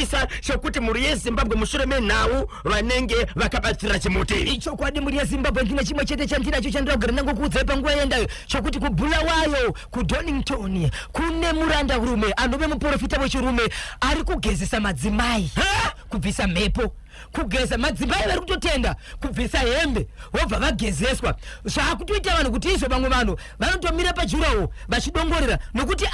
chakawandisa chekuti mhuri yeZimbabwe mushure menhau vanenge vakabatsira chimuti. Ichokwadi mhuri yeZimbabwe, ndine chimwe chete chandinacho chandinoda kugara ndangokuudzai panguva yendayo chokuti kuBulawayo, kuDonington, kune muranda rume anove muporofita wechirume ari kugezesa madzimai, kubvisa mhepo, kugeza madzimai vari kutotenda kubvisa hembe vobva vagezeswa. Zvakutoita vanhu kuti izvo vamwe vanhu vanotomira pajurawo vachidongorera nokuti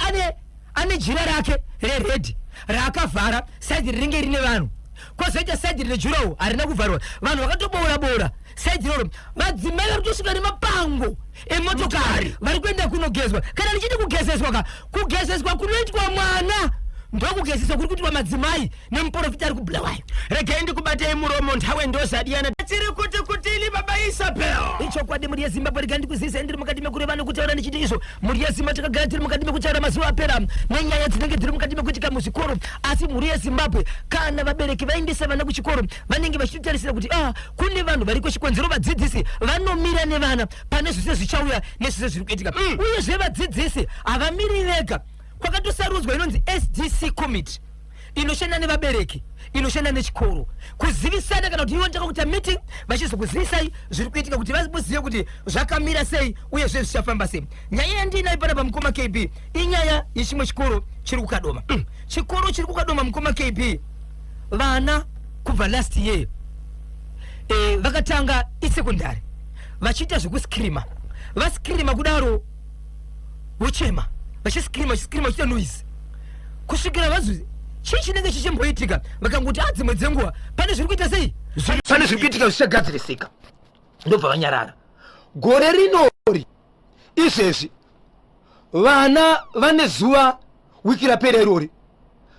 ane jira rake reredhi raakavhara, side rinenge rine vanhu, kwozoita side rine jurawo harina kuvharwa, vanhu vakatoboora boora side iroro. Madzimai vari kutosvika nemapango emotokari vari kuenda kunogezwa. Kana ndichiti kugezeswa ka, kugezeswa kunoitwa mwana ndokugezeswa kuri kuitwa madzimai nemuprofita ari kuBulawayo. Regai ndikubatei muromo, ntawe ndozadiyana tiri kuti kutini, baba Isabel? Ichokwadi mhuri yeZimbabwe, rega ndikuzivisa, ndiri mukati mekureva nokutaura ndichiti izvo mhuri yeZimbabwe takagara tiri mukati mekutaura mazuva apera nenyaya dzinenge dziri mukati mekuitika muzvikoro. Asi mhuri yeZimbabwe, kana vabereki vaendesa vana kuchikoro, vanenge vachitotarisira kuti kune vanhu variko, chikonzero vadzidzisi vanomira nevana pane zvose zvichauya nezvose zviri kuitika. Uyezve vadzidzisi havamiri vega, kwakatosarudzwa inonzi SDC committee inoshanda nevabereki, inoshanda nechikoro kuzivisana, kana kuti ivo ndakakuita meeting vachizokuzivisai zviri kuitika kuti vazive kuti zvakamira sei uyezve zvichafamba sei. Nyaya yandinayo panapa, mukoma KB, inyaya yechimwe chikoro chiri kuKadoma. Chikoro chiri kuKadoma, mukoma KB, vana kubva last year vakatanga isecondary vachiita zvekuscreama, vascreama kudaro vochema, vachiscreama, vachiscreama, vachiita noise kusvikira vazi chii chinenge chichimboitika. Vakangoti a dzimwe dzenguva pane zviri kuita sei, pane zviri kuitika zvichagadzirisika, ndobva vanyarara. Gore rinori izvezvi vana vane zuva wiki rapera irori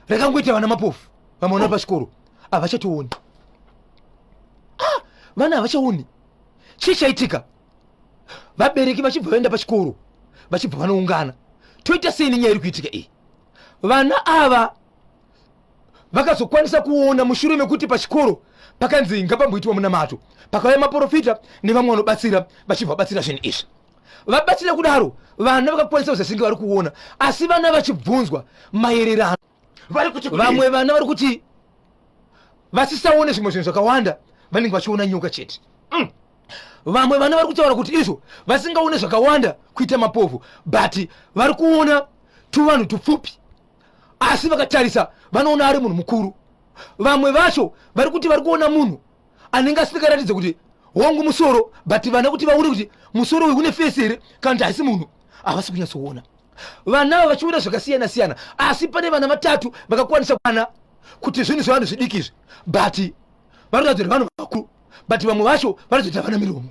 rakangoita vana mapofu. Vamwe vana pachikoro havachatooni. Vana havachaoni. Chii chaitika? Vabereki vachibva vaenda pachikoro, vachibva vanoungana, toita sei nenyaya iri kuitika iyi? Vana ava vakazokwanisa kuona mushure mekuti pachikoro pakanzi ngapamboitwa munamato, pakauya maprofita nevamwe vanobatsira, vachibva vabatsira zvinhu izvi. Vabatsira kudaro, vana vakakwanisa kuzasinge vari kuona. Asi vana vachibvunzwa maererano vari kuti kudii? Vamwe vana vari kuti vasisaone zvimwe zvinhu zvakawanda, vanenge vachiona nyoka chete. Vamwe vana vari kutaura kuti izvo vasingaone zvakawanda, kuita mapofu, but vari kuona tuvanhu tupfupi, asi vakatarisa vanoona ari munhu mukuru. Vamwe vacho vari kuti vari kuona munhu anenge asikaratidze kuti hongu musoro, but vana kuti vaone kuti musoro uyu une face here kana kuti haisi munhu, havasi kunyatsoona. Vana ava vachiona zvakasiyana siyana, asi pane vana vatatu vakakwanisa kuana kuti zvinhu zvevanhu zvidiki izvi, but vari kuratidza kuti vanhu vakuru, but vamwe vacho vanozoita vana miromo.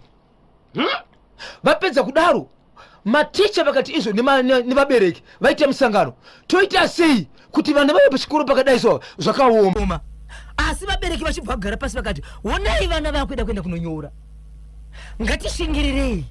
Vapedza kudaro, maticha vakati izvo nevabereki vaita musangano, toita sei kuti vana vave pachikoro pakadai so zvakaoma? Oma. Asi vabereki vachibva vagara pasi vakati, onai vana vakuenda kuenda kunonyora, ngatishingirirei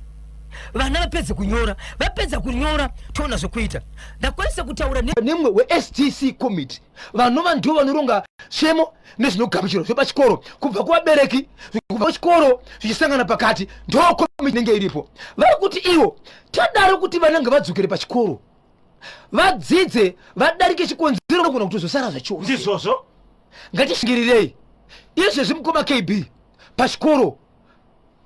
vana vapedze kunyora, vapedza kunyora toona zvokuita. Ndakwanisa kutaura nemumwe weSTC committee, vanova ndivo vanoronga shemo nezvinogamuchirwa zvepachikoro kubva kuvabereki, kubva kuchikoro, zvichisangana pakati, ndo komiti inenge iripo. Vari kuti ivo tadaro kuti vana ngavadzokere pachikoro vadzidze vadarike, chikonzero vanogona kutozosara zvachose. Ndizvozvo. Ngatishingirirei. Izvezvi, mukoma KB, pachikoro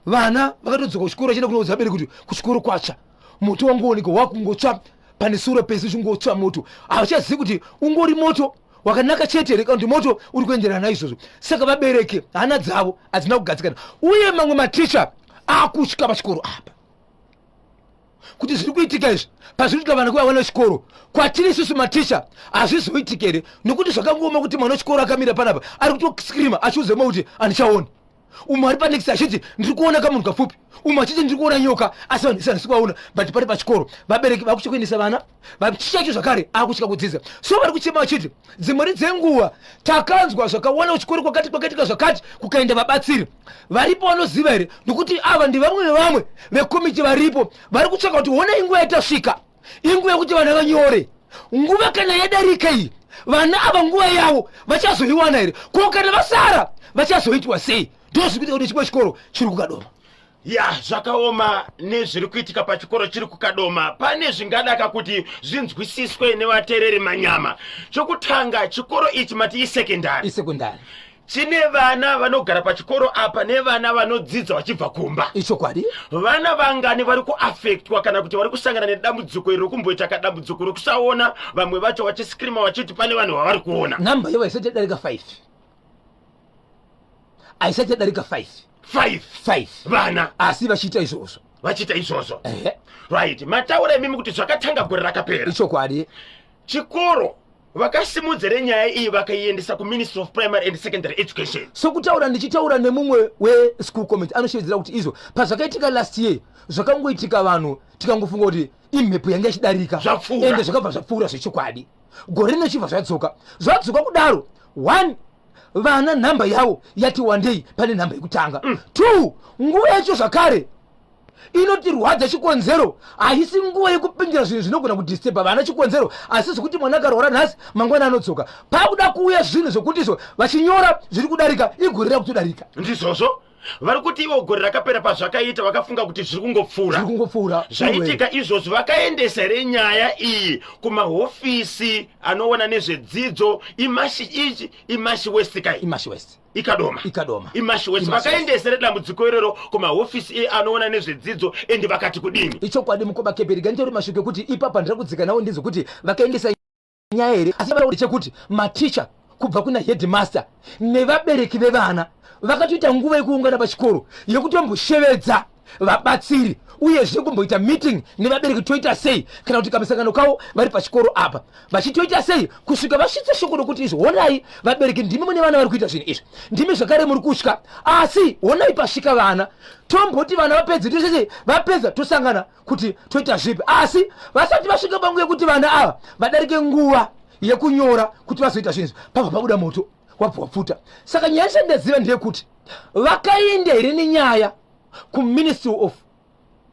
vana vakatodzoka kuchikoro vachienda kunoudza vabereki kuti kuchikoro kwatsva moto, wangooneka wakungotsva pane suro pese, uchingotsva moto. Havachazivi kuti ungori moto wakanaka chete here kana kuti moto uri kuenderana naizvozvo. Saka vabereki hana dzavo hadzina kugadzikana, uye mamwe maticha akutya pachikoro apa kuti zviri kuitika izvi pazviri kuitika vana kuva vana vechikoro, kwatiri isusu maticha hazvizoitiki here? Nokuti zvakangooma kuti mwana wechikoro akamira panapa ari kutoscreama achiudza umwe kuti handichaoni, umwe ari panext achiti ndiri kuona kamunhu kapfupi, umwe achiti ndiri kuona nyoka, asi vanhu vese handisi kuvaona. But pari pachikoro vabereki vakutya kuendesa vana, vachicha icho zvakare akutya kudzidza. So vari kuchema vachiti dzimweni dzenguva takanzwa zvakawanda kuchikoro kwakati kwakaitika zvakati, kukaenda vabatsiri varipo vanoziva here? Nokuti ava ndevamwe vevamwe vekomiti varipo vari kutsvaka kuti honai nguva yatasvika, inguva yekuti vana vanyore. Nguva kana yadarika iyi, vana ava nguva yavo vachazoiwana here? Ko kana vasara vachazoitwa sei? Ndozvikuita kuti chimwe chikoro chiri kuKadoma. Ya, zvakaoma nezviri kuitika pachikoro chiri kuKadoma. Pane zvingadaka kuti zvinzwisiswe nevateereri manyama. Chokutanga, chikoro ichi mati isekendari. Isekondari. Chine vana vanogara pachikoro apa nevana vanodzidza vachibva kumba. Ichokwadi. Vana vangani vari kuafektwa kana kuti vari kusangana nedambudziko iri rokumboita kadambudziko rokusaona, vamwe vacho vachiskrima vachiti pane vanhu vavari kuona. Nhamba yavo haisati yadarika 5. Haisati yadarika 5. 5 5 vana asi vachiita izvozvo. Vachiita izvozvo. Ehe. Right, mataura imimi kuti zvakatanga gore rakapera. Ichokwadi. Chikoro vakasimudzire nyaya iyi vakaiendesa kuMinistry of Primary and Secondary Education. Sokutaura ndichitaura nemumwe weschool committee anoshevedzera kuti izvo pazvakaitika last year zvakangoitika vanhu tikangofunga kuti imhepo yanga ichidarika Zvapfuura. Ende zvakabva zvapfuura zvechokwadi. Gore rino chibva zvadzoka zvadzoka kudaro. One, vana nhamba yavo yati wandei pane nhamba yekutanga. Two, nguva yacho zvakare inotirwadza. Chikonzero haisi nguva yekupindira zvinhu zvinogona kudisturba vana. Chikonzero asi zvekuti mwana akarwara nhasi, mangwana anodzoka. Pakuda kuuya zvinhu zvekuti izvo vachinyora zviri kudarika, igore rakutodarika. Ndizvozvo vari kuti ivo gore rakapera pazvakaita vakafunga kuti zviri kungopfuura. Zviri kungopfuura. Zvaitika izvozvo, vakaendesa here nyaya iyi kumahofisi anoona nezvedzidzo? Imashi ichi, iMashi West kai? IMashi West. Ikadoma. Ikadoma. IMashi West. IMashi West. Vakaendesa here dambudziko iroro kumahofisi anoona nezvedzidzo, ende vakati kudini? Ichokwadi, mukoma Keberi. Ganditori mashoko ekuti ipapa ndira kudzika nawo ndezvekuti vakaendesa nyaya here, asi vataura chekuti maticha kubva kuna headmaster nevabereki vevana vakatoita nguva yekuungana pachikoro yekutomboshevedza vabatsiri, uyezve kumboita meeting nevabereki, toita sei, kana kuti kamusangano kavo vari pachikoro apa vachitoita sei, kusvika vasvitsa shoko rokuti izvi, honai vabereki, ndimi mune vana vari kuita zvinhu izvi, ndimi zvakare muri kutya, asi honai pasvika vana, tomboti vana vapedze, toita vapedza tosangana kuti toita zvipi. Asi vasati vasvika panguva yekuti vana ava vadarike nguva yekunyora kuti vazoita zvinhu izvi, pabva pabuda moto wabva wapfuta. Saka nyaya chandaziva ndeyekuti vakaenda here nenyaya kuMinistry of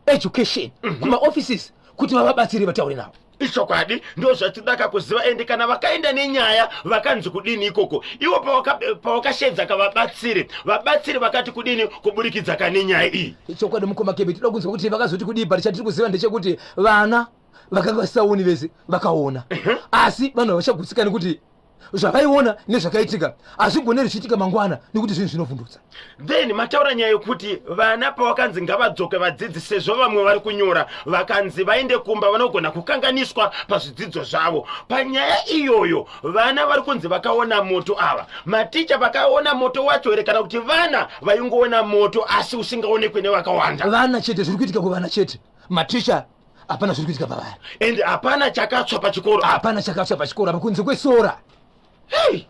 Education, kumaoffices, kuti vavabatsire vataure navo. Ichokwadi, ndo zvatidaka kuziva. Ende kana vakaenda nenyaya, vakanzi kudini ikoko? Ivo pawakashedza kavabatsiri, vabatsiri vakati kudini kuburikidza kane nyaya iyi? Chokwadi, mukoma Kebe, toda kunzwa kuti vakazoti kudii, but chatiri kuziva ndechekuti vana vakanga vasisaoni vese vakaona, asi vanhu havachagutsikani kuti zvavaiona nezvakaitika hazvigone richiitika mangwana, nekuti zvinhu zvinovhundutsa. Then mataura nyaya yekuti vana pavakanzi ngavadzoke vadzidzi, sezvo vamwe vari kunyora, vakanzi vaende kumba vanogona kukanganiswa pazvidzidzo zvavo. Panyaya iyoyo, vana vari kunzi vakaona moto ava, maticha vakaona moto wacho here, kana kuti vana vaingoona moto asi usingaonekwe nevakawanda? Vana chete, zviri kuitika kuvana chete. Maticha hapana zviri kuitika pavari. And hapana chakatsva pachikoro apa? Hapana chakatsva pachikoro apa kunze kwesora. Hey!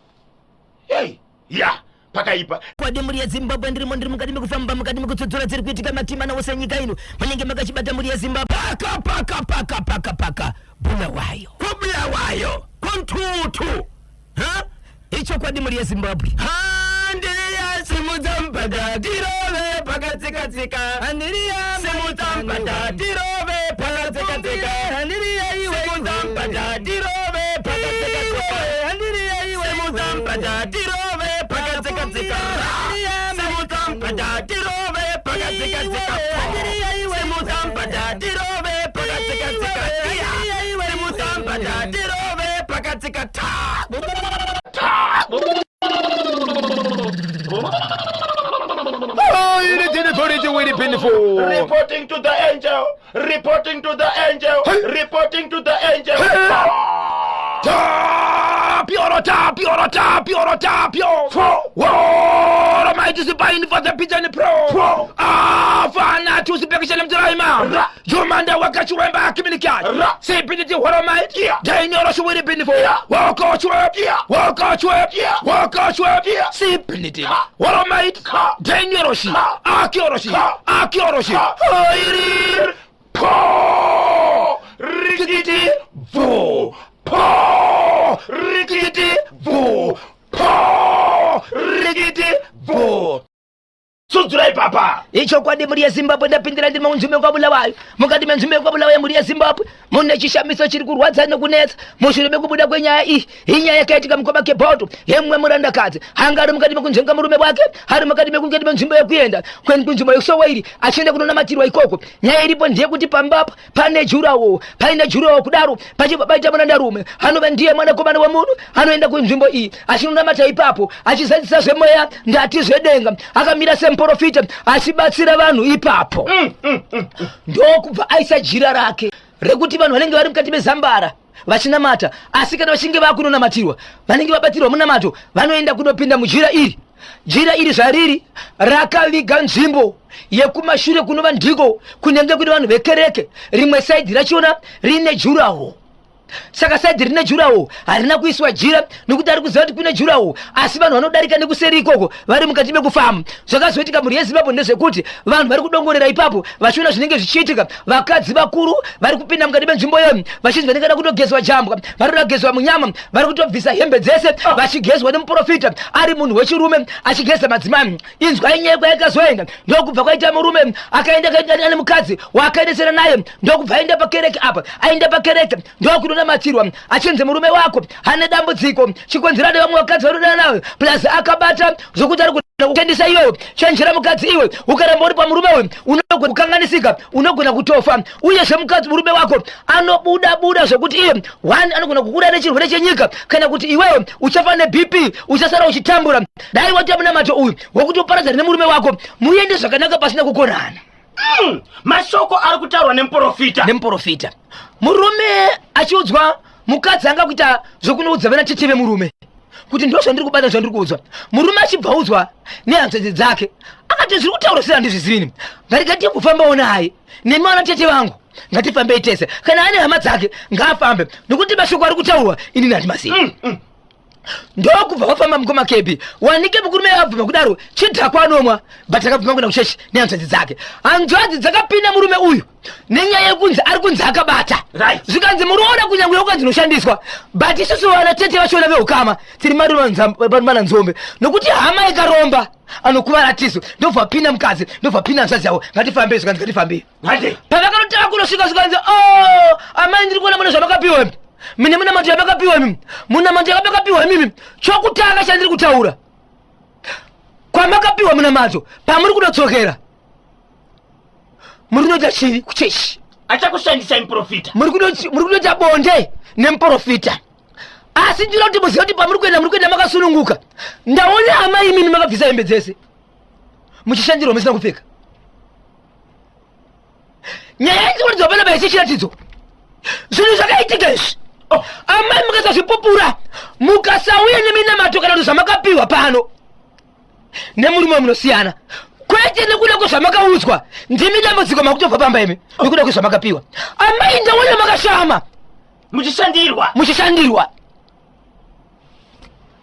Hey! Ya, pakaipa. Kwadi mhuri yeZimbabwe, ndirimo, ndiri mukati mekufamba, mukati mekutsotsora dziri kuitika matima ose nyika ino. Munenge makachibata, mhuri yeZimbabwe. Paka paka paka paka paka Bulawayo, KuBulawayo, kuNtuthu. Ha, ichokwadi, mhuri yeZimbabwe. Handiriya, simudza mupata tirove pakatsika-tsika. Handiriya. Simudza mupata tirove pakatsika-tsika. Handiriya iwe. Simudza mupata tirove pakatsika-tsika. Handiriya iwe. Simudza mupata tirove pakatsika-tsika. Simudza mupata tirove pakatsika-tsika. Handiriya iwe. Simudza mupata tirove pakatsika-tsika. Handiriya iwe. Simudza mupata tirove pakatsika ta ta. Reporting to the angel, reporting to the angel, reporting to the angel. Tapio, tapio, tapio, tapio. Four. Woro maiti sipaini for the pigeon pro. Four. Afana tusipekishele mtiraima. Ra. Jomanda wakachiwemba akiminika. Ra. Sipiniti horo maiti. Yeah. Dainoro shuwiri pinifo. Yeah. Woko chwe. Yeah. Woko chwe. Yeah. Woko chwe. Yeah. Sipiniti. Ha. Horo maiti. Ha. Dainoro shi. Ha. Akioro shi. Ha. Akioro shi. Ha. Oiri. Po! Rikiti! Bu! Po! Rikiti! Bu! Po! Rikiti! Bu! Nyatsodudzura ipapa. Ichokwadi mhuri yeZimbabwe, ndapindira ndiri munzvimbo yekwaBulawayo. Mukati menzvimbo yekwaBulawayo mhuri yeZimbabwe mune chishamiso chiri kurwadza nokunetsa mushure mekubuda kwenyaya iyi. Inyaya yakaitika mukoma Kebhoto yemumwe murandakadzi anga ari mukati mekunzvenga murume wake ari mukati mekungeti menzvimbo yekuenda kunzvimbo yekuSoweiri achienda kunonamatirwa ikoko. Nyaya iripo ndeyekuti pamba apa pane jurawo paine jurawo kudaro pachibva paita murandarume anova ndiye mwanakomana wemunhu anoenda kunzvimbo iyi achinonamata ipapo achizadzisa zvemweya ndati zvedenga akamira semuporofita achibatsira vanhu ipapo ndokubva aisa jira rake rekuti vanhu vanenge vari mukati mezambara vachinamata asi kana vachinge vakunonamatirwa vanenge vabatirwa munamato vanoenda kunopinda mujira iri jira iri zvariri rakaviga nzvimbo yekumashure kunova ndiko kunenge kune vanhu vekereke rimwe saidhi rachona rine juraho saka saidhi rine juraho harina kuiswa jira nekuti ari kuziva kuti kune juraho asi vanhu vanodarika nekuseri ikoko vari mukati mekufamba zvakazoitika mhuri yezimbabwe ndezvekuti vanhu vari kudongorera ipapo vachiona zvinenge zvichiitika vakadzi vakuru vari kupinda mukati menzvimbo iyo vachinzi vanenge vada kutogezwa jambwa vari kuda kugezwa munyama vari kutobvisa hembe dzese ah. vachigezwa nemuprofita ari munhu wechirume achigeza madzimai inzwai nyaya kwayakazoenda ndokubva kwaita murume akaenda ane mukadzi waakaendesera naye ndokubva aenda pakereke apa aenda pakereke ndokunonamatirwa achinzi murume wako ane dambudziko chikonzera nevamwe vakadzi vanodana nawe plus akabata zvokuti ari kutendisa iwewe chenjera mukadzi iwe ukaramba uri pamurume uyu unogona kukanganisika unogona kutofa uyezve mukadzi murume wako anobuda buda zvekuti iye one anogona kukura nechirwere chenyika kana kuti iwewe uchafa nebp uchasara uchitambura dai waita munamato uyu wekuti uparadzane nemurume wako muende zvakanaka pasina kukonana Mashoko ari kutaurwa nemuprofita. Nemuprofita. Murume achiudzwa mukadzi anga kuita zvekunoudza vana tete vemurume kuti ndo zvandiri kubata zvandiri kuudzwa. Murume achibva audzwa nehanzvadzi dzake akati zviri kutaurwa sei handizvizivini. Ngarega timbofambawo naye nemi vana tete vangu ngatifambei tese kana ane hama dzake ngaafambe nokuti mashoko ari kutaurwa inini handimazivi. Ndokubva vafamba mukoma kebi wanike mukurume abvuma kudaro chidhakwa anomwa but akabvuma kuenda kuchechi nehanzvadzi dzake hanzvadzi dzakapinda murume uyu nenyaya yekunzi ari kunzi akabata zvikanzi muroora kunyange ukanzi unoshandiswa but isusu vana tete vachona veukama tiri marumana nzombe nokuti hama ikaromba anokuvara tisu ndobva pinda mukadzi ndobva pinda hanzvadzi yavo ngatifambei zvikanzi ngatifambei pavakanotanga kunosvika zvikanzi o oh, amai ndiri kuona mune zvamakapiwa imi mine munamato yamakapiwa imimi munamato yakamakapiwa imimi chokutanga chandiri kutaura kwamakapiwa munamato pamuri kunodzokera muri kunoita chivi kuchechi achakushandisai muprofita muri kunoita bonde nemuprofita asi ndinoda kuti muzive kuti pamuri kuenda muri kuenda makasununguka ndaona amai imimi makabvisa hembe dzese muchishandirwa musina kupfeka nyaya yandikuratidza panapa ichi chiratidzo zvinhu zvakaitika izvi oh, amai mukasazvipupura mukasauya neminamato kana kuti zvamakapiwa pano nemurume munosiyana kwete nekuda kwezvamakaudzwa ndimi dambudziko makutobva pamba imi nekuda kwezvamakapiwa amai ndaona makashama muchishandirwa muchishandirwa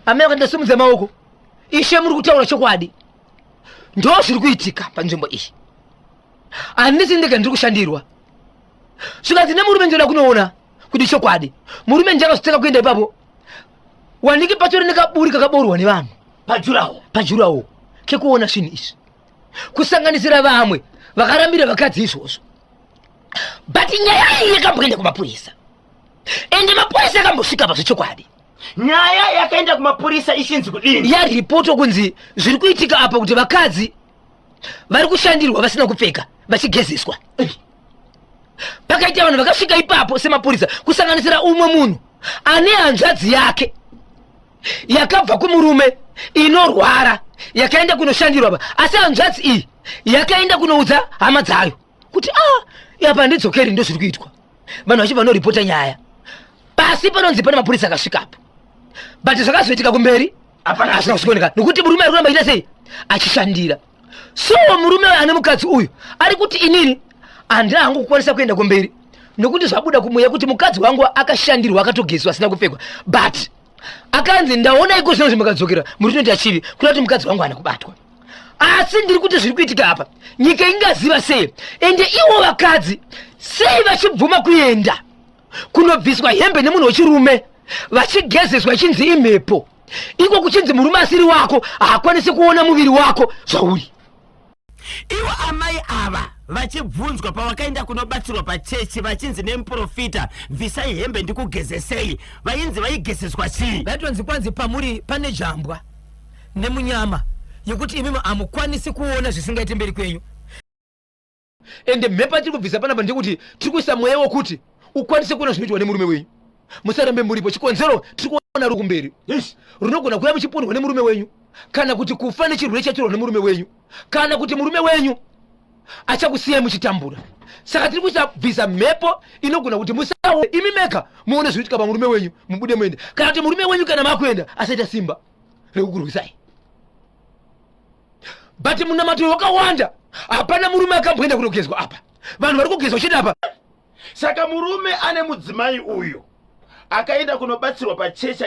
amai vakandasimudza maoko ishe muri kutaura chokwadi ndo zviri kuitika panzvimbo iyi handisi ndega ndiri kushandirwa zvikanzi nemurume ndinoda kunoona kuti chokwadi murume ndiye akazotanga kuenda ipapo wanike patori nekaburi kakaborwa nevanhu pajurawo pajurawo kekuona zvinhu izvi kusanganisira vamwe vakarambira vakadzi izvozvo but nyaya iyi yakamboenda kumapurisa ende mapurisa akambosvika pazvechokwadi nyaya yakaenda kumapurisa ichinzi kudini yaripotwa kunzi zviri kuitika apa kuti vakadzi vari kushandirwa vasina kupfeka vachigezeswa pakaita vanhu vakasvika ipapo semapurisa kusanganisira umwe munhu ane hanzvadzi yake yakabva kumurume inorwara yakaenda kunoshandirwa pa asi hanzvadzi iyi yakaenda kunoudza hama dzayo kuti a ah, apa handidzokeri ndo zviri kuitwa vanhu vachibva vanoripota nyaya pasi panonzi pane mapurisa akasvikapo but zvakazoitika kumberi hazvina kusvikooneka nokuti murume ari kuramba achiita sei achishandira so murume ane mukadzi uyu ari kuti inini handina hangu kukwanisa kuenda kumberi nokuti zvabuda kumweya kuti mukadzi wangu akashandirwa akatogezwa asina kupfekwa but akanzi ndaona iko zvino zvimukadzokera muri kunoita chivi kuda kuti mukadzi wangu haana kubatwa asi ndiri kuti zviri kuitika apa nyika ingaziva sei ende ivo vakadzi sei vachibvuma kuenda kunobviswa hembe nemunhu wechirume vachigezeswa ichinzi imhepo iko kuchinzi murume asiri wako haakwanisi kuona muviri wako zvauri. Ivo amai ava vachibvunzwa pavakaenda kunobatsirwa pachechi vachinzi nemuprofita bvisai hembe ndikugezesei, vainzi vaigezeswa chii? Vaitonzi kwanzi pamuri pane jambwa nemunyama yekuti imimi hamukwanisi kuona zvisingaite mberi kwenyu. Ende mhepo yatiri kubvisa panapa ndekuti tiri kuisa mweya wokuti ukwanise kuona zvinoitwa nemurume wenyu. Musarambe muripo. Chikonzero tiri kuona ruri kumberi. Yes. Runogona kuuya muchipondwa nemurume wenyu, kana kuti kufa nechirwere chatorwa nemurume wenyu, kana kuti murume wenyu achakusiyai muchitambura. Saka tiri kusabvisa mhepo inogona kuti musawo imi mega muone zvinoitika pamurume wenyu, mubude muende, kana kuti murume wenyu kana makuenda asaita simba rekukurwisai. But munamato wakawanda, hapana murume akamboenda kunogezwa apa. Vanhu vari kugezwa chete apa. Saka murume ane mudzimai uyu akaenda kunobatsirwa pachechi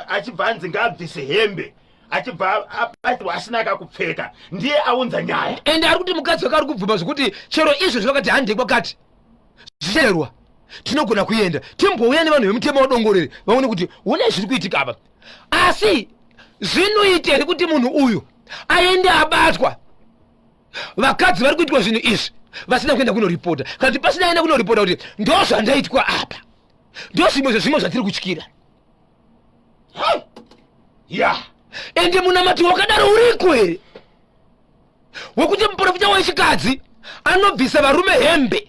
achibva anzi ngaabvise hembe, achibva abatsirwa asina akakupfeka, ndiye aunza nyaya. Ende ari kuti mukadzi wake ari kubvuma zvekuti chero izvo zvakati handei kwakati zvicherwa tinogona kuenda timbouya nevanhu vemutemo vadongorere vaone kuti honai zviri kuitika apa. Asi zvinoita here kuti munhu uyu aende abatwa? Vakadzi vari kuitwa zvinhu izvi vasina kuenda kunoripota, kana kuti pasina aenda kunoripota kuti ndozvandaitwa apa, ndozvimwe zvezvimwe zvatiri kutyira. Ya, ende munamato wakadaro uriko here wekuti muprofita wechikadzi anobvisa varume hembe?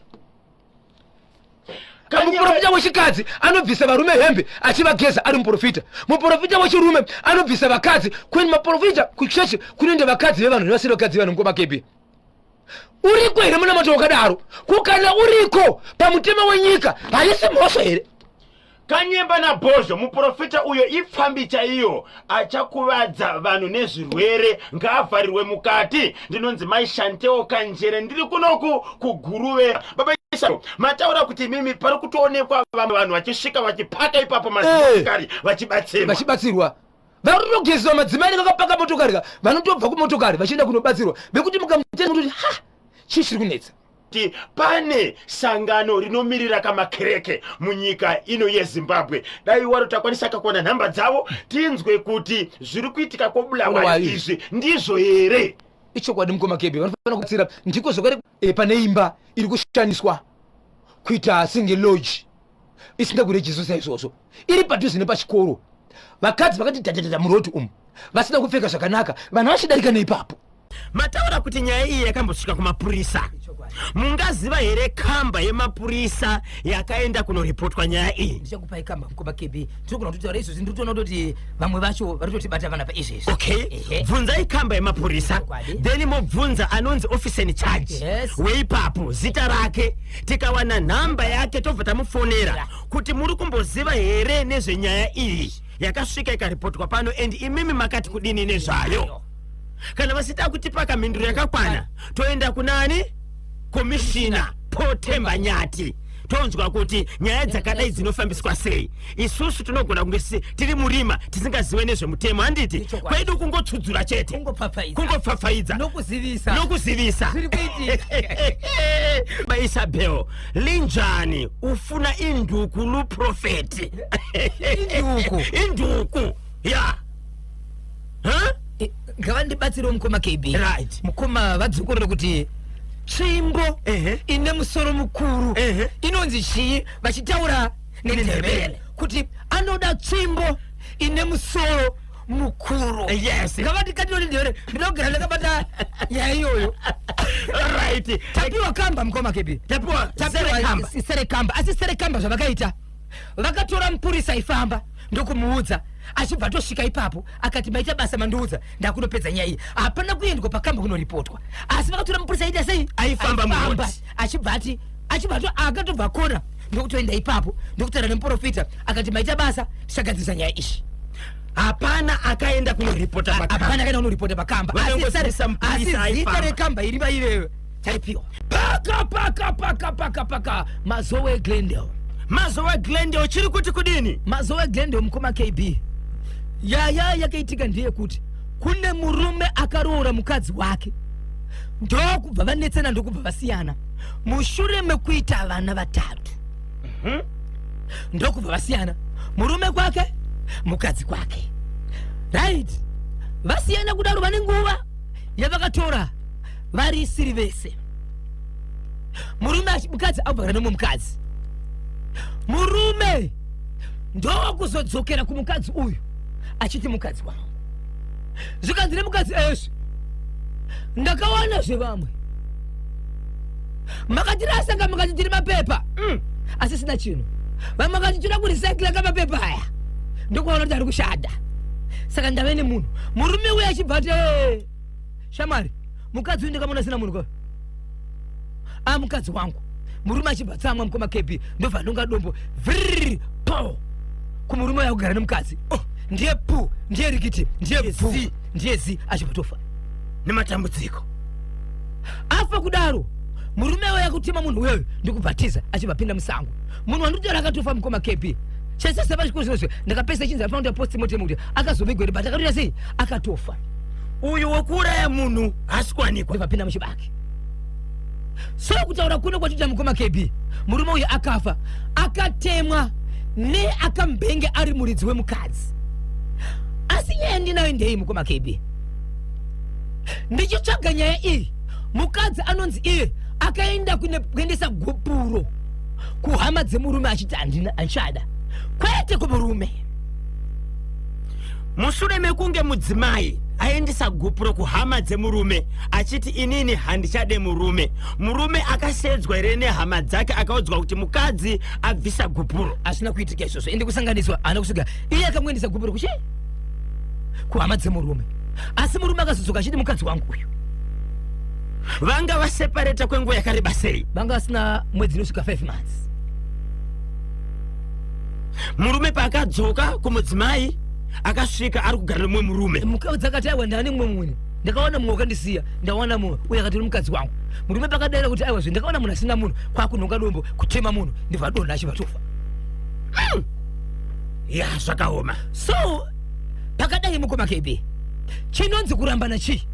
Muprofita wechikadzi anobvisa varume hembe achivageza ari muprofita. Muprofita wechirume anobvisa vakadzi. Kweni maprofita kuchechi kunoenda vakadzi vevanhu nevasiri vakadzi vevanhu. Mukoma KB, uriko here munamato wakadaro? Ko kana uriko pamutemo wenyika haisi mhosva here? Kanyemba naBhozho, muprofita uyo ipfambi chaiyo, achakuvadza vanhu nezvirwere, ngaavharirwe mukati. Ndinonzi Mai Shanteo Kanjere, ndiri kunoku kuGuruve. Baba Isaro, mataura kuti imimi pari kutoonekwa vamwe vanhu vachisvika vachipaka ipapo mazimotokari vachibatsirwa. Vachibatsirwa. Vari kutogezwa madzimai anenge akapaka motokari ka, vanotobva kumotokari vachienda kunobatsirwa. Vekuti mukamutenda kuti ha, chii chiri kunetsa? Kuti pane sangano rinomirira kamakereke munyika ino yeZimbabwe, dai waro takwanisa kakuwana nhamba dzavo tinzwe kuti zviri kuitika koBulawayo izvi ndizvo here. Ichokwadi mukoma Kebe, vanofanira kubatsira. Ndiko zvakare pane imba iri kushandiswa kuita senge lodge isina kurejiswa saizvozvo, iri padhuze nepachikoro. Vakadzi vakati dhadhadhadha muroti umu vasina kupfeka zvakanaka, vanhu vachidarika neipapo. Mataura kuti nyaya iyi yakambosvika kumapurisa. Mungaziva here kamba yemapurisa yakaenda kunoripotwa nyaya iyi? Ndichakupai kamba mukoma KB. Tinogona kutotaura izvozvi, ndiri kutoona kutoti vamwe vacho vari kutotibata vana pa izvezvi. Okay. Bvunzai kamba yemapurisa, then mobvunza anonzi officer in charge weipapo zita rake. Tikawana nhamba yake tobva tamufonera kuti muri kumboziva here nezvenyaya iyi yakasvika ikaripotwa pano, and imimi makati kudini nezvayo. Kana vasita kutipa kamhinduro yakakwana, toenda kunani komishina Paul Themba Nyati, tonzwa kuti nyaya dzakadai dzinofambiswa sei. Isusu tinogona kunge tiri murima tisingazive nezvemutemo, handiti? Kwedu kungotsudzura chete, kungopfapfaidza nokuzivisa, nokuzivisa zviri kuitika. Isabel linjani ufuna induku luprofeti? Induku, induku ya huh? Ngavandibatsirewo mukoma KB. Right. Mukoma vadzokorere kuti tsvimbo ine musoro mukuru inonzi chii, vachitaura nendebele kuti anoda tsvimbo ine musoro mukuru. Yes. Ngavandikatire ndebele, ndinogara ndakabata nyaya iyoyo. Right. Tapiwa kamba mukoma KB. Tapiwa Tapiwa serekamba. Asi serekamba zvavakaita, vakatora mupurisa aifamba ndokumuudza, achibva atosvika ipapo akati maita basa mandiudza, ndakunopedza nyaya iyi. Hapana kuendwa pakamba kunoripotwa, asi vakatora mupurisa aita sei? Aifamba muroad. Achibva ati, achibva ato akatobva kona ndokutoenda ipapo ndokutaura nemuprofita akati maita basa, tichagadzirisa nyaya iyi. Hapana akaenda kunoripota pakamba. Hapana akaenda kunoripota pakamba. Vakangozivisa mupurisa Asi zita aifamba. rekamba iri vaivewe taipiwa. Paka paka paka paka paka Mazowe Glendale. Mazowe Glendale chiri kuti kudini? Mazowe Glendale mukoma KB. Yaya yakaitika ndeyekuti kune murume akaroora mukadzi wake, ndokubva vanetsana, ndokubva vasiyana mushure mekuita vana vatatu. Ndokubva vasiyana, murume kwake mukadzi kwake. Right, vasiyana kudaro vane nguva yavakatora. Varisiri vese. Murume mukadzi abva nemumwe mukadzi. Murume ndokuzodzokera kumukadzi uyu achiti mukadzi wangu. Zvikanzi nemukadzi ezvi ndakawana zvevamwe makatirasa nga makati tiri mapepa asi sina chinhu. Vamwe vakati toda kurecycla ka mapepa aya, ndokuvaona kuti ari kushanda, saka ndave nemunhu. Murume uyo achibva ati, "Eh, shamwari, mukadzi uyu ndakamuona sina munhu ka a mukadzi wangu." Murume achibva tsamwa, mukoma KB, ndobva anonga dombo vrr po kumurume uyo akugara nemukadzi. Oh, ndiye pu, ndiye rikiti, ndiye pu, ndiye zi, achibva tofa nematambudziko. Afa kudaro, murume uyo akutema munhu uyoyo ndikubvatiza, achibva pinda musango. Munhu wandikutora akatofa, mukoma KB. Chesese pachikoro zvinozvo ndakapesa chinzi afanira kuita postmortem kuti akazovigwa here, but akatoita sei, akatofa. Uyu wekuuraya munhu haasi kuwanikwa. Ndobva muchibage. So kutaura kuno kwatita, mukoma KB, murume uyu akafa akatemwa neakambenge ari muridzi wemukadzi. Asi nyaya ndinayo ndei, mukoma KB? Ndichitsvaga nyaya iyi, mukadzi anonzi iye akaenda kuendesa gupuro kuhama dzemurume achiti handina, handichada, kwete kumurume. Mushure mekunge mudzimai aendesa gupuro kuhama dzemurume achiti inini handichade murume, murume akasedzwa here nehama dzake akaudzwa kuti mukadzi abvisa gupuro? Hazvina kuitika izvozvo. Ende kusanganiswa haana kusvika. Iye akangoendesa gupuro kuchi kuhama dzemurume, asi murume akazodzoka achiti mukadzi wangu uyu. Vanga vasepareta kwenguva yakareba sei? Vanga vasina mwedzi inosvika 5 months. Murume paakadzoka kumudzimai akasvika ari kugara nemumwe murume. Mukadzi akati, "Aiwa, ndane mumwe munhu, ndakawana mumwe wakandisiya, ndawana mumwe uyo." Akati, "Uri mukadzi wangu." Murume pakadaira kuti, "Aiwa zve, ndakawana munhu asina munhu," kwakunhonga dombo kutema munhu, ndibva adonha achibva tofa. Ya, zvakaoma. So pakadai, mukoma KB, chinonzi kurambana chii?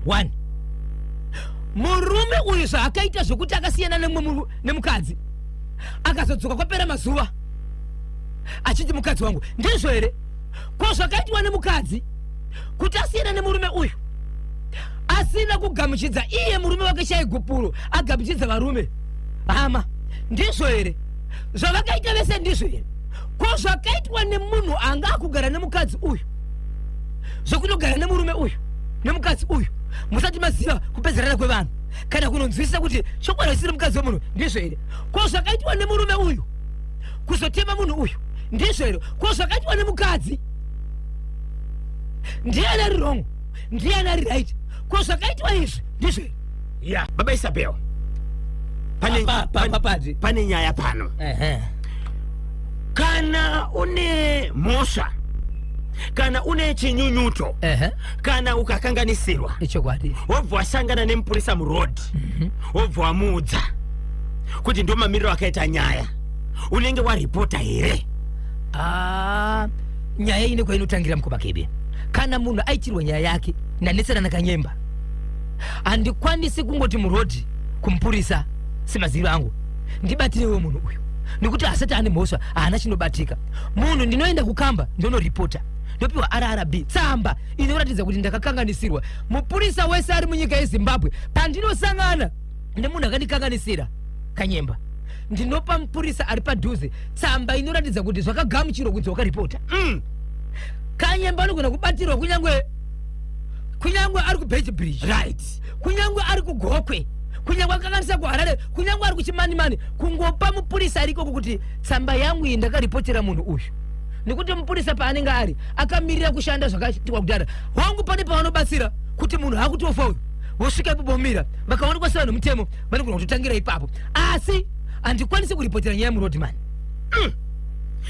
One, murume uyu zvaakaita zvokuti akasiyana nemumwe nemukadzi, akazodzoka kwapera mazuva achiti mukadzi wangu, ndizvo here? Ko zvakaitwa nemukadzi kuti asiyana nemurume uyu asina kugamuchidza iye murume wake chaigupuro, agamuchidza varume hama, ndizvo here? Zvavakaita vese ndizvo here? Ko zvakaitwa nemunhu anga akugara nemukadzi uyu zvokunogara nemurume uyu nemukadzi uyu musati maziva kupedzerana kwevanhu kana kunonzwisisa kuti chokwadi chisiri mukadzi wemunhu, ndizvo here? Ko zvakaitwa nemurume uyu kuzotema munhu uyu, ndizvo here? Ko zvakaitwa nemukadzi, ndiani ari wrong, ndiani ari right? Ko zvakaitwa izvi, ndizvo here? Ya, baba Isabel, pane, Padi. pane nyaya pano. Kana une mhosva, kana une chinyunyuto, kana ukakanganisirwa, Ichokwadi. wobva wasangana nemupurisa muroad, wobva wamuudza kuti ndo mamiriro akaita nyaya, unenge waripota here? Ah, nyaya ine kwainotangira, mukoma KB. Kana munhu aitirwa nyaya yake, ndanetserana kanyemba, handikwanisi kungoti murodhi kumupurisa, semaziviro angu, ndibatirewo munhu uyu, nekuti asati ane mhosva, haana chinobatika munhu. Ndinoenda kukamba, ndonoripota, ndopiwa RRB, tsamba inoratidza kuti ndakakanganisirwa. Mupurisa wese ari munyika yeZimbabwe, pandinosangana nemunhu akandikanganisira kanyemba, ndinopa mupurisa ari padhuze tsamba inoratidza kuti zvakagamuchirwa kunzi wakaripota. Kanyemba anogona kubatirwa kunyange ari kuBeitbridge, kunyange ari kuGokwe, kunyange akakanganisa kuHarare, kunyange ari kuChimanimani, kungopa mupurisa ari ikoko kuti tsamba yangu iyi, ndakaripotera munhu uyu. Nekuti mupurisa paanenge ari akamirira kushanda zvakaitikwa kudhara, hongu, pane pavanobatsira kuti munhu akutofa uyu, vosvika ipo bomira, vakaonekwa sevanhu mutemo, vanogona kutotangira ipapo. Asi handikwanisi kuripotera nyaya muroad man.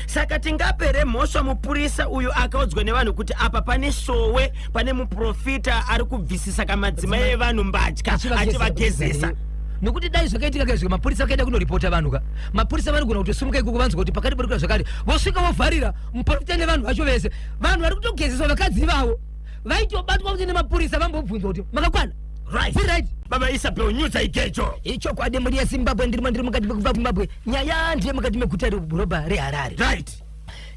Saka tingapere mhosva mupurisa uyu akaudzwa nevanhu kuti apa pane sowe, pane muprofita ari kubvisisa kamadzimai evanhu mbatya achivagezesa? Nokuti dai zvakaitika kaizvo, mapurisa akaenda kunoripota vanhu ka, mapurisa vanogona kutosimuka ikoko, vanzwa kuti pakati parikuita zvakati, vosvika vovharira muprofita nevanhu vacho vese. Vanhu vari kutogezeswa vakadzi ivavo vaitobatwa kuti nemapurisa vambobvunzwa kuti makakwana. Zviri right. Baba Isabel, nyudza igejo. Ichokwadi, mhuri yeZimbabwe, ndirimo, ndiri mukati mekubva Zimbabwe. Nyaya ndiye mukati meguta redhorobha reHarare.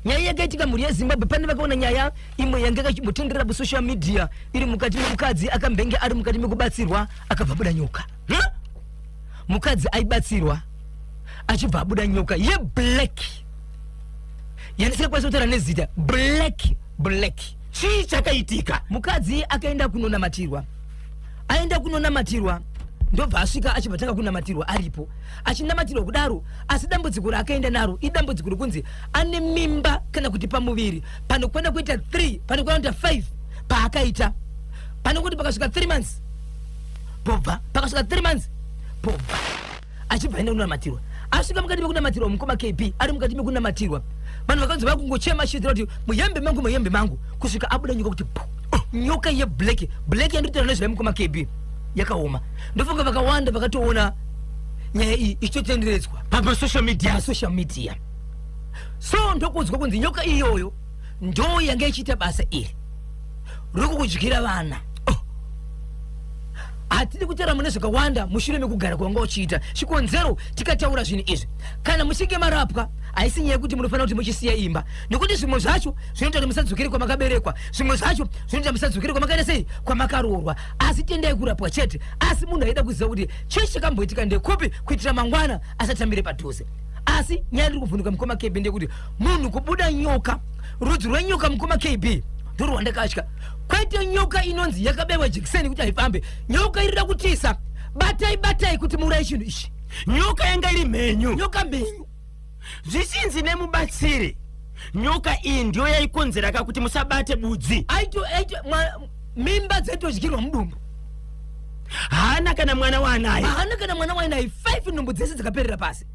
Nyaya yakaitika mhuri yeZimbabwe, pane vakaona nyaya imwe yanga yakachimbotenderera pasocial media iri mukati memukadzi akambenge ari mukati mekubatsirwa akabva abuda nyoka. Huh? Mukadzi aibatsirwa achibva abuda nyoka yeblack yandisingakwanisa kutaura nezita, black black. Chii chakaitika? Mukadzi akaenda kunonamatirwa, aenda kunonamatirwa ndobva asvika achibva tanga kunamatirwa aripo achinamatirwa kudaro, asi dambudziko raakaenda naro idambudziko rekunzi ane mimba kana kuti pamuviri panokwana kuita 3, panokwana kuita 5 paakaita, panokuti pakasvika 3 months pobva, pakasvika 3 months pobva. Achibva aenda kunamatirwa, asvika mukati mekunamatirwa, mukoma KB ari mukati mekunamatirwa, vanhu vakanzi vakungochema achiidzira kuti muhembe mangu, muhembe mangu, kusvika abuda nyoka kuti pu, nyoka yeblack black yandinotaura nezvayo mukoma KB yakaoma. Ndofunga vakawanda vakatoona nyaya iyi ichitotenderedzwa pamasocial media. Pasocial media. So ndokunzwa kunzi nyoka iyoyo ndo yanga ichiita basa iri rokukudyira vana. Oh. Hatidi kutaura mune zvakawanda mushure mekugara kwanga uchiita chikonzero. Tikataura zvinhu izvi kana muchinge marapwa, haisi nyaya yekuti munofanira kuti muchisiya imba, nekuti zvimwe zvacho zvinoita kuti musadzokere kwamakaberekwa, zvimwe zvacho zvinoita musadzokere kwamakaita sei, kwamakaroorwa. Asi tendai kurapwa chete. Asi munhu aida kuziva kuti chii chakamboitika ndekupi, kuitira mangwana asatambire padhuze. Asi nyaya ndiri kuvhunduka mukoma KB ndeyekuti munhu kubuda nyoka, rudzi rwenyoka mukoma KB ndorwandakatya, kwete nyoka inonzi yakabaiwa jekiseni kuti haifambe. Nyoka irida kutisa, batai batai kuti muuraye chinhu ichi. Nyoka yanga iri mhenyu. Nyoka mhenyu. Zvichinzi nemubatsiri nyoka iyi ndiyo yaikonzeraka kuti musabate budzi. Aito aito mimba dzaitodyirwa mudumbu. Haana kana mwana waanaye. Haana kana mwana wainaye. 5 nhumbu dzese dzakaperera pasi.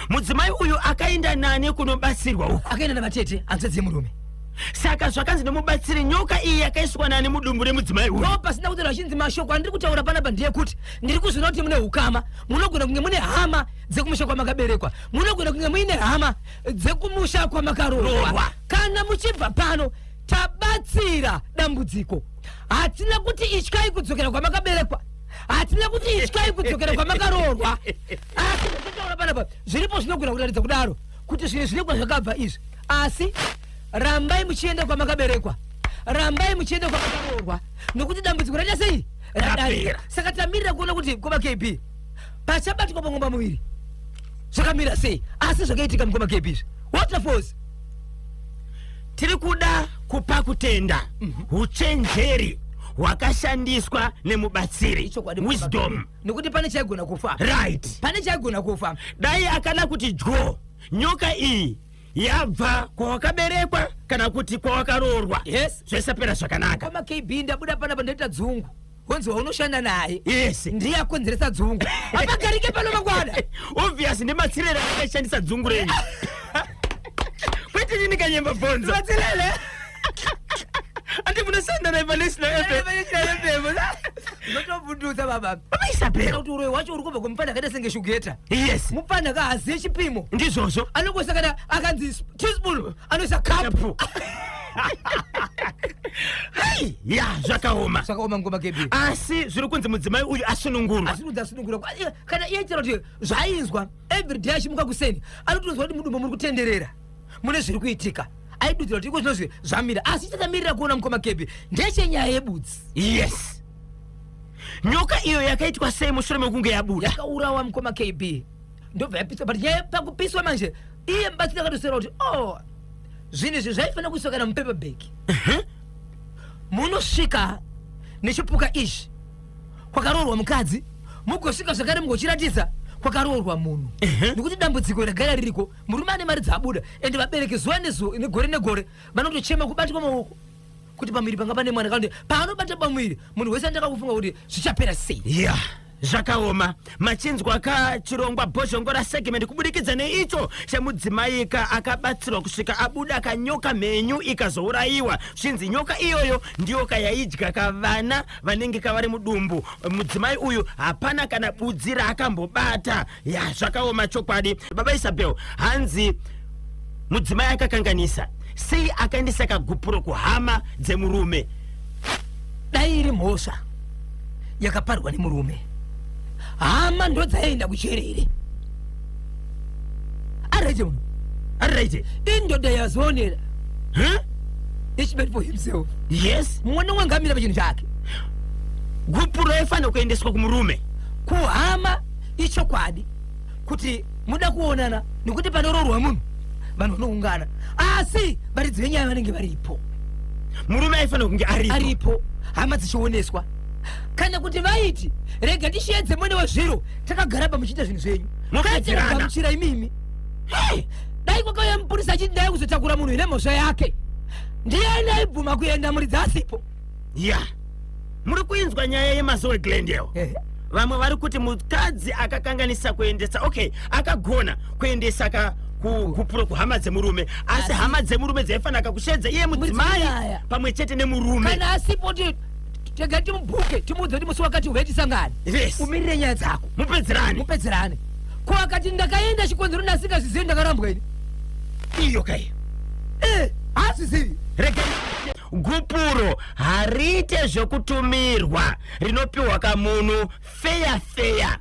Mudzimai uyu akaenda nani kunobatsirwa uku? Akaenda navatete, hanzvadzi yemurume. Saka zvakanzi nemubatsiri nyoka iyi yakaiswa nani mudumbu remudzimai uyu? Ndo pasina kutaura vachinzi mashoko andiri kutaura panapa ndeyekuti ndiri kuzviona kuti mune ukama, munogona kunge mune hama dzekumusha kwamakaberekwa, munogona kunge muine hama dzekumusha kwamakaroorwa. Roorwa. Kana muchibva pano tabatsira dambudziko, hatina kuti ityai kudzokera kwamakaberekwa, hatina kuti ityai kudzokera kwamakaroorwa. Asi zvataura panapa zviripo zvinogona kutaridza kudaro kuti zvinhu zvine kwazvakabva izvi. Asi rambai muchienda kwamakaberekwa, rambai muchienda kwamakaroorwa, nokuti dambudziko raita sei, radarika. Rapera. Saka tamirira kuona kuti mukoma KB pachabatwa pangomba muviri zvakamira sei. Asi zvakaitika mukoma KB izvi, waterfalls. Tiri kuda kupa kutenda uchenjeri hwakashandiswa nemubatsiri. Ichokwadi mukoma Wisdom. KB. Nekuti pane chaigona kufa. Pane chaigona kufa. Dai akada kuti dyo nyoka iyi yabva kwawakaberekwa kana kuti kwawakaroorwa, zvesapera zvakanaka. Mukoma KB, ndabuda panapa ndaita dzungu, honzi waunoshanda naye ndiye akonzeresa dzungu, hapagarike pano mangwana. Obvious nematsirere akashandisa dzungu renyu, kwete nini kanyemba bvonzo. Matsirere. Andi munoshanda naye paNational FM. Unotovhundutsa baba. Baba Isabel. Kuti uroyi wacho uri kubva kumupfana akaita senge shugeta. Mupfana kaaziye chipimo. Ndizvozvo. Anongoisa kana akanzi teaspoon anoisa cup. Hai, ya zvakaoma. Zvakaoma ngoma KB. Asi zviri kunzi mudzimai uyu asunungurwa. Asi kunzi asunungurwa. Kana iye chero kuti zvainzwa everyday achimuka kuseni anotonzwa kuti mudumbu muri kutenderera, mune zviri kuitika. Aidudzira kuti iko zvinozvi zvamira, asi chatamirira kuona mukoma KB ndechenyaya yebudzi. Yes, nyoka iyo yakaitwa sei mushure mekunge yabuda? Yakaurawa mukoma KB, ndobva yapiswa. But nyaya pakupiswa manje, iye mubatsiri akatosera kuti oh, zvinhu izvi zvaifanira kuiswa kana mupaper bag, munosvika nechipuka ichi kwakaroorwa mukadzi, mugosvika zvakare mugochiratidza kwakaroorwa munhu, nekuti dambudziko ragara ririko. Murume ane mari dzaabuda, ende vabereki zuva nezuva, negore negore vanotochema kubatwa maoko kuti pamuviri panga pane mwana, kana kuti paanobata pamuviri munhu wese anotanga kufunga kuti zvichapera sei. Ya, zvakaoma. Machinzwa ka chirongwa Bhozhongora segment kubudikidza neicho chemudzimaika akabatsirwa kusvika abuda kanyoka mhenyu ikazourayiwa, zvinzi nyoka iyoyo ndiyo kayaidya kavana vanenge kavari mudumbu. Mudzimai uyu hapana kana budzi raakambobata. Ya, zvakaoma chokwadi. Baba Isabel, hanzi mudzimai akakanganisa sei akaendesa kagupuro kuhama dzemurume? Dai iri mhosva yakaparwa nemurume, hama ndo dzaienda kuchere here? Arete munhu. Ari right. Indoda yazionera. Huh? Each man for himself. Yes. Mumwe nomwe ngamira pachinhu chake. Gupuro yaifanira kuendeswa kumurume. Kuhama ichokwadi kuti muda kuonana nekuti panoroorwa munhu vanhu vanoungana asi varidzi venyaya vanenge varipo. Murume aifanira kunge aripo. Aripo hama dzichioneswa kana kuti vaiti rega tisheedze mwene wezviro takagara pamuchiita zvinhu zvenyu Mopedzerana. gamuchira imimi. Hey, dai kwakauya mupurisa achiti ndai kuzotakura munhu ine mhosva yake ndiyani aibvuma kuenda muridzi asipo? Ya, muri kuinzwa nyaya yemazowe Glendale. Vamwe vari kuti mukadzi akakanganisa kuendesa, okay, akagona kuendesa ka kupuro kuhama dzemurume, asi hama dzemurume dzaifanira kakushedza iye mudzimai Mudzimai. pamwe chete nemurume. Kana asipo tega timubhuke, timuudze kuti musi wakati uve tisangane. Umirire nyaya dzako. Mupedzerane. Mupedzerane. Ko akati ndakaenda chikonzero ndasingazvizivi, ndakarambwa ini? Iyo kai. Eh, haazvizivi. Rega, gupuro hariite zvekutumirwa, rinopiwa kamunhu feya feya,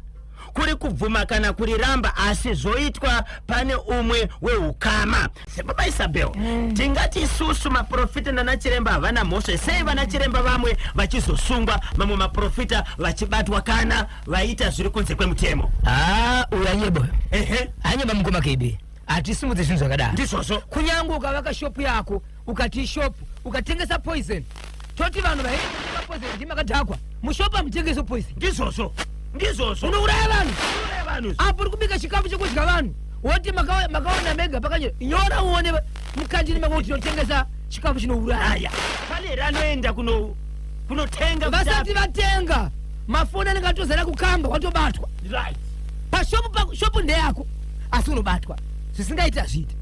kuri kubvuma kana kuriramba, asi zvoitwa pane umwe weukama. Sebaba Isabel, tingati isusu maprofita nanachiremba havana mhosva sei? Vanachiremba vamwe vachizosungwa, mamwe maprofita vachibatwa kana vaita zviri kunze kwemutemo. Ha, uyu anyeba. Anyeba mukoma KB, hatisimudze zvinhu zvakadaro. Ndizvozvo. Kunyange ukavaka shopu yako, ukati ishopu, ukatengesa poison, toti vanhu vaitenga poison ndimakadhakwa. Mushopu hamutengesi poison. Ndizvozvo, ndizvozvo. Unouraya vanhu. Unouraya vanhu. Apo uri kubika chikafu chekudya vanhu, woti makaona mega pakanyora, nyora uone mukandini mako kuti tinotengesa chikafu chinouraya. Aya pane here anoenda kunotenga Vasati vatenga, mafoni anenge atozara kukamba, watobatwa. Pashopu shopu ndeyako, asi unobatwa zvisingaiti, hazviiti.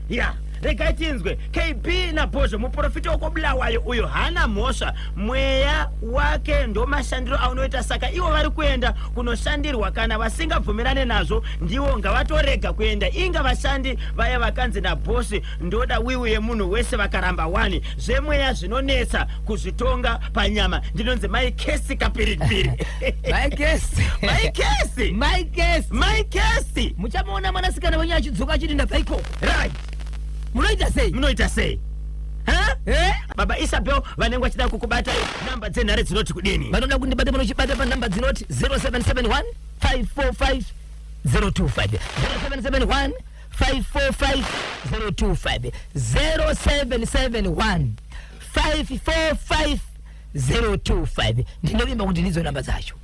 Ya, regai tinzwe KB naBhozho. Muprofita wekobulawayo uyo haana mhosva, mweya wake ndo mashandiro aunoita, saka ivo vari kuenda kunoshandirwa kana vasingabvumirane nazvo ndiwo ngavatorega kuenda. Inga vashandi vaya vakanzi nabhosi ndoda wiwi yemunhu wese, vakaramba 1. Zvemweya zvinonetsa kuzvitonga panyama. Ndinonzi Maikesi Kapiripiri. Maikesi. Maikesi. Maikesi. Maikesi. Muchamuona mwanasikana wenyu achidzoka achiti ndabva ikoko. Munoita sei? Munoita sei? Ha? Eh? Baba Isabel, vanenge vachida kukubata, namba dzenhare dzinoti kudini? Vanoda kundibata munochibata panhamba dzinoti 0771 545 025, 0771 545 025, 0771 545 025. Ndinovimba kuti ndidzo namba dzacho.